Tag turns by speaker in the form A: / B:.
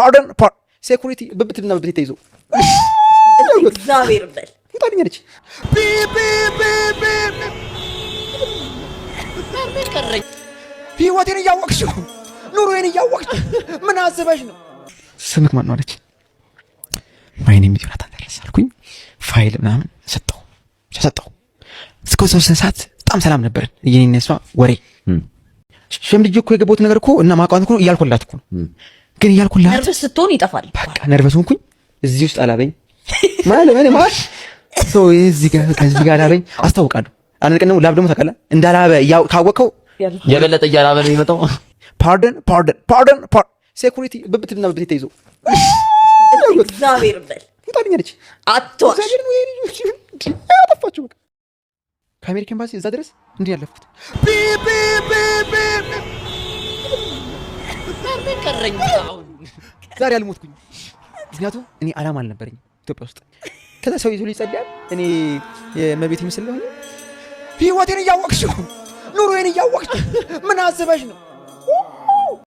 A: Pardon, security ብብትና ብብት ተይዞ
B: እግዚአብሔር በል።
A: ውጣልኝ አለች። ህይወቴን እያወቅሽ ነው፣ ኑሮዬን እያወቅሽ ምን አስበሽ ነው? ስምክ ማን ነው አለች። My name is ዮናታን ደረሰ አልኩኝ። ፋይል ምናምን ሰጠው ሰጠው። እስከ 3 ሰዓት በጣም ሰላም ነበርን። የኔና እሷ ወሬ ሸምድጄ እኮ የገባሁት ነገር እኮ እና ማቋን እኮ እያልኩላት እኮ ነው። ግን እያልኩላት
B: Nervous ስትሆን ይጠፋል።
A: በቃ nervous ሆንኩኝ። እዚህ ውስጥ አላበኝ ማለት ማለት ማለት so እዚህ ጋር ከዚህ ጋር አላበኝ አስታውቃለሁ። አንድ ቀን ደግሞ ላብ ደግሞ ታውቃለህ እንዳላበ ያው ካወቀው
C: የበለጠ እያላበ ነው የሚመጣው።
A: Pardon, pardon, pardon, security ብብትና ብብት ተይዞ
B: እግዚአብሔር በል።
A: ውጣልኝ አለች።
B: አትዋሽ።
A: እግዚአብሔርን ወይ አጠፋችሁ። በቃ ከአሜሪካ ኤምባሲ እዛ ድረስ እንዲህ ያለፍኩት።
C: ምን ቀረኝ አሁን?
A: ዛሬ አልሞትኩኝ። ምክንያቱም እኔ አላማ አልነበረኝም ኢትዮጵያ ውስጥ። ከዛ ሰው ይዞ ይጸልያል። እኔ የመቤት ምስል ነው። ህይወቴን እያወቅሽ ነው፣ ኑሮዬን እያወቅሽ ምን አስበሽ ነው?